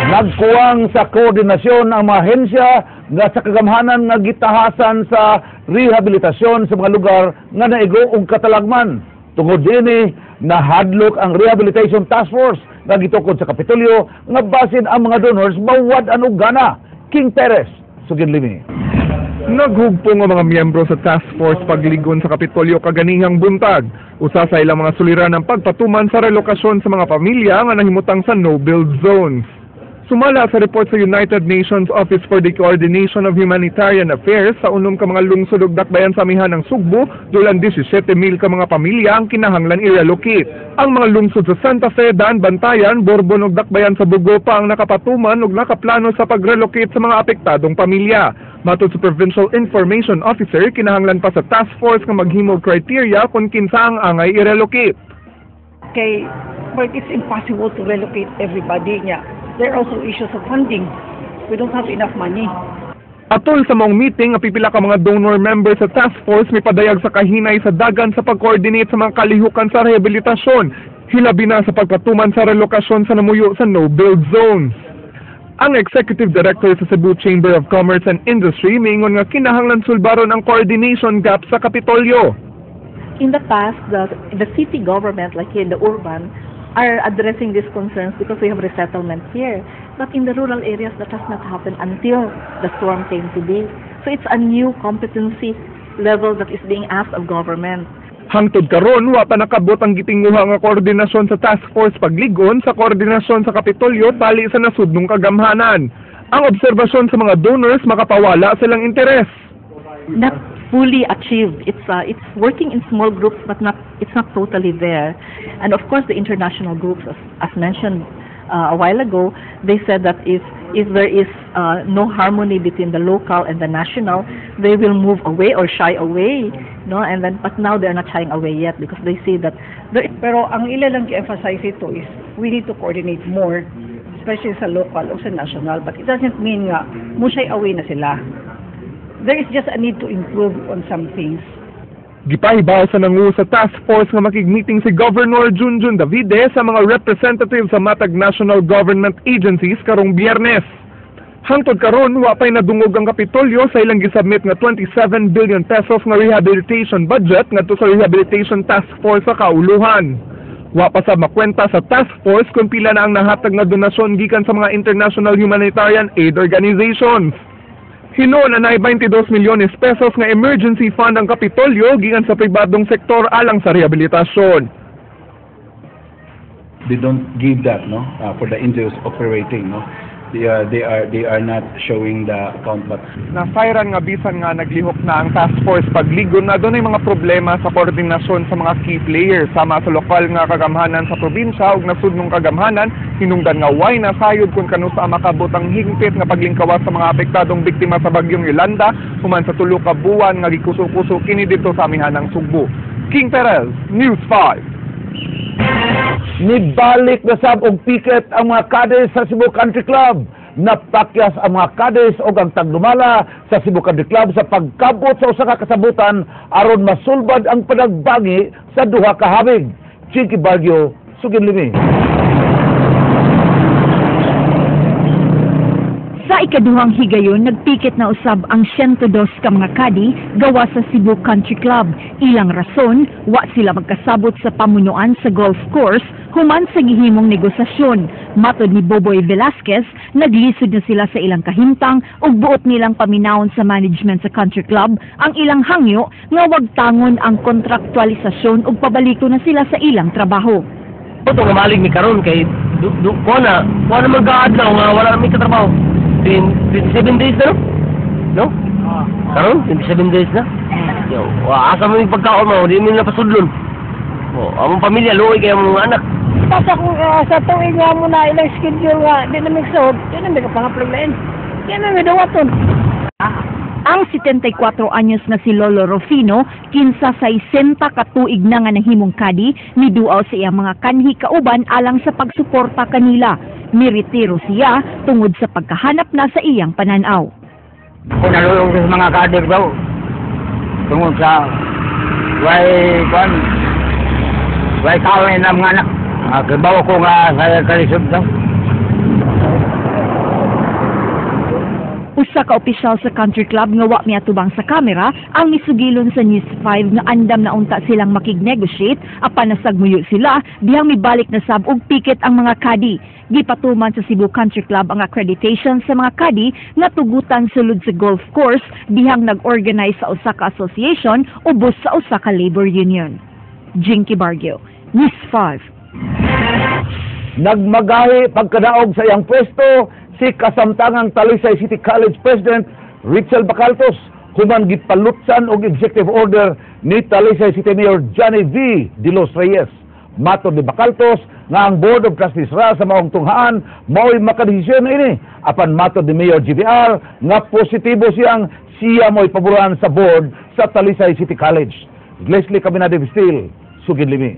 Nagkuwang sa koordinasyon ang mga ahensya nga sa kagamhanan nga gitahasan sa rehabilitasyon sa mga lugar nga naigo og katalagman. Tungod dinhi, nahadlok ang Rehabilitation Task Force nga gitukod sa Kapitolyo nga basin ang mga donors mawad-an og gana. King Perez, sugin limi. Naghugpong ang mga miyembro sa Task Force Pagligon sa Kapitolyo kaganihang buntag. Usa sa ilang mga suliran ang pagpatuman sa relokasyon sa mga pamilya nga nahimutang sa no-build zones. Sumala sa report sa United Nations Office for the Coordination of Humanitarian Affairs, sa 6 ka mga lungsod ug dakbayan sa amihan ng Sugbo, dulan 17,000 ka mga pamilya ang kinahanglan i-relocate. Ang mga lungsod sa Santa Fe, Daan, Bantayan, Borbon ug dakbayan sa Bugo pa ang nakapatuman ug nakaplano sa pag-relocate sa mga apektadong pamilya. Matod sa Provincial Information Officer, kinahanglan pa sa task force nga maghimo og criteria kung kinsa ang angay i-relocate. Kay but it's impossible to relocate everybody niya. There are also issues of funding. We don't have enough money. Atol sa maong meeting, ang pipila ka mga donor members sa task force may padayag sa kahinay sa dagan sa pag-coordinate sa mga kalihukan sa rehabilitasyon, hilabi na sa pagpatuman sa relokasyon sa namuyo sa no-build zones. Ang Executive Director sa Cebu Chamber of Commerce and Industry miingon nga kinahanglan sulbaron ang coordination gap sa Kapitolyo. In the past, the city government, like here in the urban, are addressing these concerns because we have resettlement here. But in the rural areas, that has not happened until the storm came to be. So it's a new competency level that is being asked of government. Hangtod karon, wa pa nakabot ang gitinguha nga koordinasyon sa Task Force Pagligon sa koordinasyon sa Kapitolyo tali sa nasudnong kagamhanan. Ang obserbasyon sa mga donors makapawala silang interes. Not fully achieved. It's working in small groups, but not it's not totally there. And of course, the international groups, as mentioned a while ago, they said that if there is no harmony between the local and the national, they will move away or shy away. No, and then but now they're not shying away yet because they see that there Pero ang ila lang gi-emphasize ito is we need to coordinate more, especially sa local o sa national. But it doesn't mean nga mo shy away na sila. There is just a need to improve on some things. Gipahibaw sa nangu sa task force nga makig-meeting si Governor Junjun Davide sa mga representative sa matag national government agencies karong Biyernes. Hangtod karon, wa pay nadungog ang Kapitolyo sa ilang gisubmit nga 27 billion pesos nga rehabilitation budget ngadto sa Rehabilitation Task Force sa kauluhan. Wa pa sab makwenta sa task force kung pila na ang nahatag nga donasyon gikan sa mga international humanitarian aid organizations. Hinuon anay 22 milyones pesos nga emergency fund ang Kapitolyo gikan sa pribadong sektor alang sa rehabilitasyon. They don't give that, no, for the NGOs operating, no. They are not showing the account, but Nasayran nga bisan nga naglihok na ang task force Pagligon na dunay mga problema sa koordinasyon sa mga key players sama sa lokal nga kagamhanan sa probinsya ug nasudnong kagamhanan, hinungdan nga way nasayod kung kanusa makabot ang hingpit nga paglingkawas sa mga apektadong biktima sa bagyong Yolanda human sa 3 ka buwan nga gikuso-kuso kini didto sa amihanang Sugbo. King Perez, News 5. Nibalik na sab og picket ang mga caddies sa Cebu Country Club. Napakyas ang mga caddies og ang tagdumala sa Cebu Country Club sa pagkabot sa usa ka kasabutan aron masulbad ang panagbangi sa duha ka habig. Chinky Barrio, sugin limi. Sa ikaduhang higayon, nagpiket na usab ang 102 ka mga kadi gawa sa Cebu Country Club. Ilang rason, wa sila magkasabot sa pamunuan sa golf course human sa gihimong negosasyon. Matod ni Boboy Velasquez, naglisod na sila sa ilang kahimtang ug buot nilang paminawon sa management sa country club ang ilang hangyo nga wag tangon ang kontraktualisasyon ug pabaliko na sila sa ilang trabaho. Ito nga malig mi karon kay du, du, kuha na man kaadlaw nga wala mi katrabaho. 27 days na, no? No? Karon 27 days na. Yo, wa asa mo yung pagkaon mo, di mi na pasudlon. Oh, among pamilya luoy kay among mga anak. Basta kung sa tuig nga mo na ilang schedule nga di na migsuod, di na may kapangapluglain. Di na may dawaton. Ang 74 anyos na si Lolo Rufino, kinsa 60 ka tuig na nga nahimong kadi, miduaw sa iyang mga kanhi kauban alang sa pagsuporta kanila. Miretiro siya tungod sa pagkahanap na sa iyang pananaw. Kung nalulong sa mga kadir daw, tungod sa way kwan, way kawin ng mga anak. Kibaw ko nga sa kalisod daw. ka opisyal sa country club nga wa miatubang sa kamera ang misugilon sa News 5 nga andam na unta silang makig-negotiate, apan nasagmuyo sila dihang mibalik na sab og piket ang mga kadi. Gipatuman sa Cebu Country Club ang accreditation sa mga kadi nga tugutan sulod sa golf course dihang nag-organize sa usa ka association ubos sa usa ka labor union. Jinky Bargio, News 5. Nagmagahi pagkadaog sa iyang pwesto si kasamtangang Talisay City College President Ritchell Bacaltos human gipalutsan og executive order ni Talisay City Mayor Johnny V. de los Reyes. Matod ni Bacaltos nga ang Board of Trustees ra sa maong tunghaan mao'y makadesisyon ini, apan matod ni Mayor GVR nga positibo siyang siya mo'y paboran sa board sa Talisay City College. Leslie Caminade Vistil, sugid limi.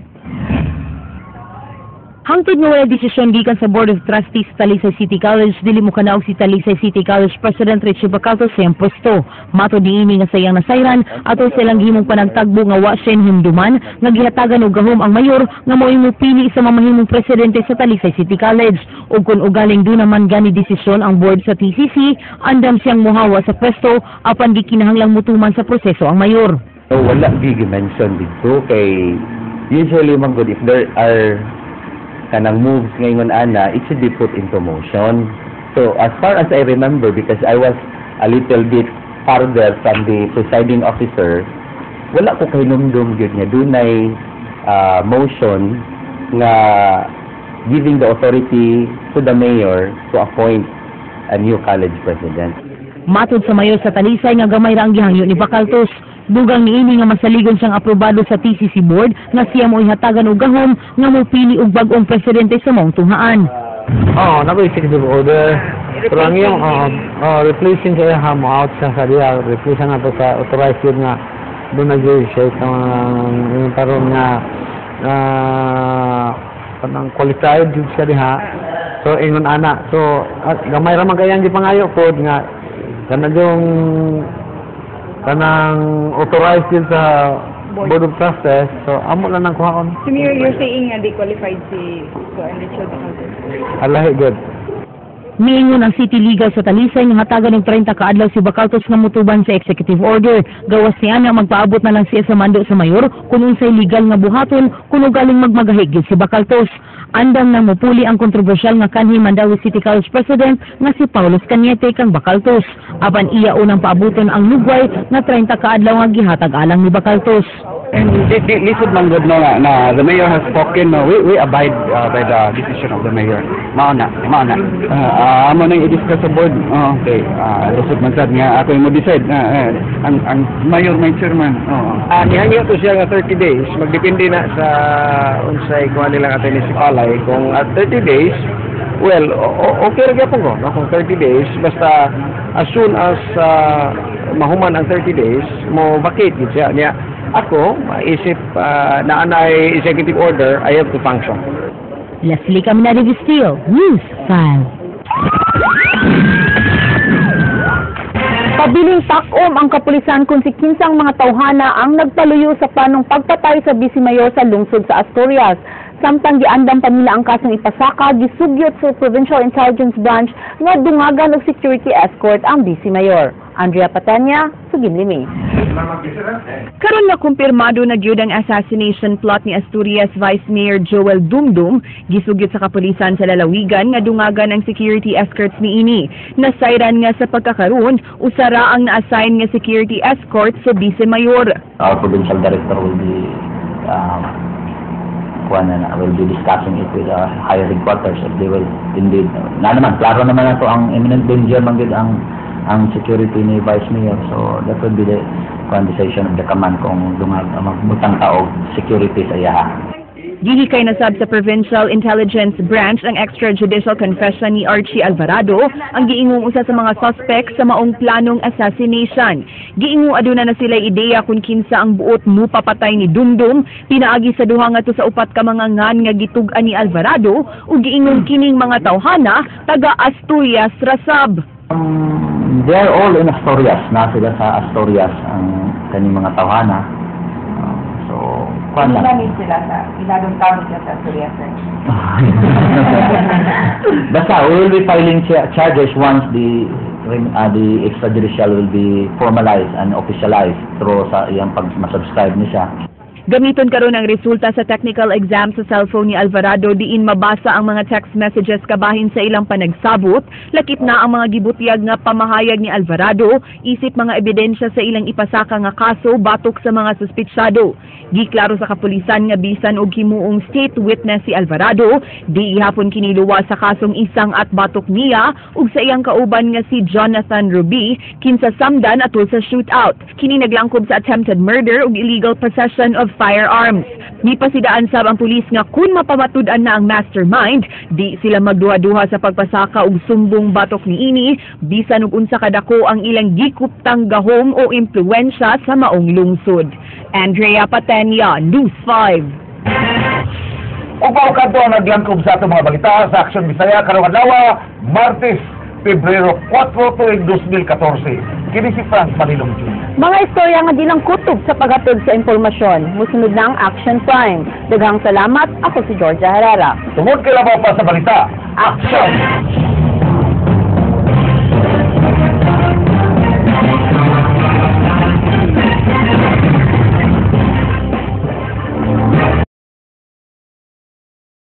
Hangtod nga wala desisyon gikan sa Board of Trustees sa Talisay City College, dili mokanaog si Talisay City College President Richie Bacaltos sa iyang pwesto. Matod niini nga sa iyang nasayran ato sa ilang gihimong panagtagbo nga wa siya hinumduman nga gihatagan og gahom ang mayor nga mo'y mopili sa mamahimong presidente sa Talisay City College. Ug kun ugaling duna man gani desisyon ang board sa TCC, andam siyang muhawa sa pwesto, apan gikinahanglang mutuman sa proseso ang mayor. So, wala gi-mention dito kay usually man gud if there are kanang moves ngayon ana, it should be put into motion. So as far as I remember, because I was a little bit farther from the presiding officer, wala ko kahinumdum gyud nga dunay motion nga giving the authority to the mayor to appoint a new college president. Matod sa mayor sa Talisay nga gamay ra ang gihangyo ni Bacaltos. Dugang niini nga masaligon siyang aprobado sa TCC board nga siya mo ihatagan og gahom nga mopili og bag-ong presidente sa maong tunghaan. Oo, oh, nako executive order. Pero ang iyong replacing kaya ha mo out siya sa diya, replace na to sa authorized yun nga doon na gyud siya itong yung taron nga kanang qualified jud siya diha. So ingon ana. So gamay ra man kayang gipangayo pod nga kanang yung kanang authorized yun sa Board of Trustees. So amo lang nang kuhaon. So, Mayor, you're saying nga di qualified si Kuan Richard Bacaltos? Alahi good. Miingon ang City Legal sa Talisay nga hatagan og 30 ka adlaw si Bacaltos nga mutuban sa executive order. Gawas niya na magpaabot na lang siya sa mando sa mayor kung unsay legal nga buhaton kung ugaling magmagahi gyud si Bacaltos. Andam na mupuli ang kontrobersyal nga kanhi Mandaue City College President nga si Paulos Cañete kang Bacaltos. Apan iya unang paabuton ang lugway nga 30 ka adlaw nga gihatag alang ni Bacaltos. Di, lisod man gud no nga na the mayor has spoken, no, we abide by the decision of the mayor. Mao na, mao na. Amo nang i-discuss sa board. Oh, okay. Lisod man sad nga ako yung mo decide na ang mayor may chairman. Oo. Nihangyo to siya nga 30 days, magdepende na sa unsay kuha nilang attorney si Palay kung at 30 days, well, okay ra gyapon ko, no? Kung 30 days, basta as soon as mahuman ang 30 days, mo vacate gid siya. Niya, ako, maisip na anay executive order, I have to function. Leslie Caminade Vistil, News 5. Pabiling takom ang kapulisan kung si kinsang mga tawhana ang nagpaluyo sa planong pagpatay sa Vice Mayor sa lungsod sa Asturias. Samtang giandam pa nila ang kasong ipasaka, gisugyot sa Provincial Intelligence Branch nga dungagan og security escort ang Vice Mayor. Andrea Patanya, Sugin Limi. Karon na kumpirmado na gyud ang assassination plot ni Asturias Vice Mayor Joel Dumdum, gisugyot sa kapulisan sa lalawigan nga dungagan ang security escorts niini. Nasayran nga sa pagkakaroon, usara ang na-assign nga security escort sa Vice Mayor. Our provincial director will be kuwan na, will be discussing it with our higher headquarters if they will indeed na naman klaro naman na to ang imminent danger man gyud ang security ni Vice Mayor, so that would be the kuwan decision of the command kung dungag magbutang ta og security sa iyaha. Gihikay na sab sa Provincial Intelligence Branch ang extrajudicial confession ni Archie Alvarado, ang giingong usa sa mga suspect sa maong planong assassination. Giingo aduna na sila ideya kung kinsa ang buot mupapatay ni Dumdum, pinaagi sa duha ngadto sa upat ka mga ngan nga gitug-an ni Alvarado ug giingong kining mga tawhana taga Asturias ra sab. They are all in Asturias na sila, sa Asturias ang kaning mga tawhana. So kuwan lang. Ilan sila sa, iladong tao sila sa Asturias, sir? Basta, we will be filing charges once the the extrajudicial will be formalized and officialized through sa iyang pag ma-subscribe ni siya. Gamiton karon ang resulta sa technical exam sa cellphone ni Alvarado diin mabasa ang mga text messages kabahin sa ilang panagsabot, lakip na ang mga gibutyag nga pamahayag ni Alvarado isip mga ebidensya sa ilang ipasaka nga kaso batok sa mga suspitsado. Giklaro sa kapulisan nga bisan og himuong state witness si Alvarado, di gihapon kini luwas sa kasong isang at batok niya ug sa iyang kauban nga si Jonathan Ruby, kinsa samdan atol sa shootout. Kini naglangkob sa attempted murder ug illegal possession of firearms. Mipasidaan sab ang pulis nga kung mapamatud-an na ang mastermind, di sila magduha-duha sa pagpasaka og sumbong batok niini bisan og unsa kadako ang ilang gikuptang gahom o impluwensya sa maong lungsod. Andrea Patenia, News 5. Ug mao kadto ang naglangkob sa atong mga balita sa Aksyon Bisaya karong adlaw, Martes, Pebrero 4, tuig 2014. Kini si Frank Manilong Jr. Mga istorya nga di lang kutob sa paghatod sa impormasyon. Musunod na ang Action Prime. Daghang salamat. Ako si Georgia Herrera. Tungod kay labaw pa sa balita, Action!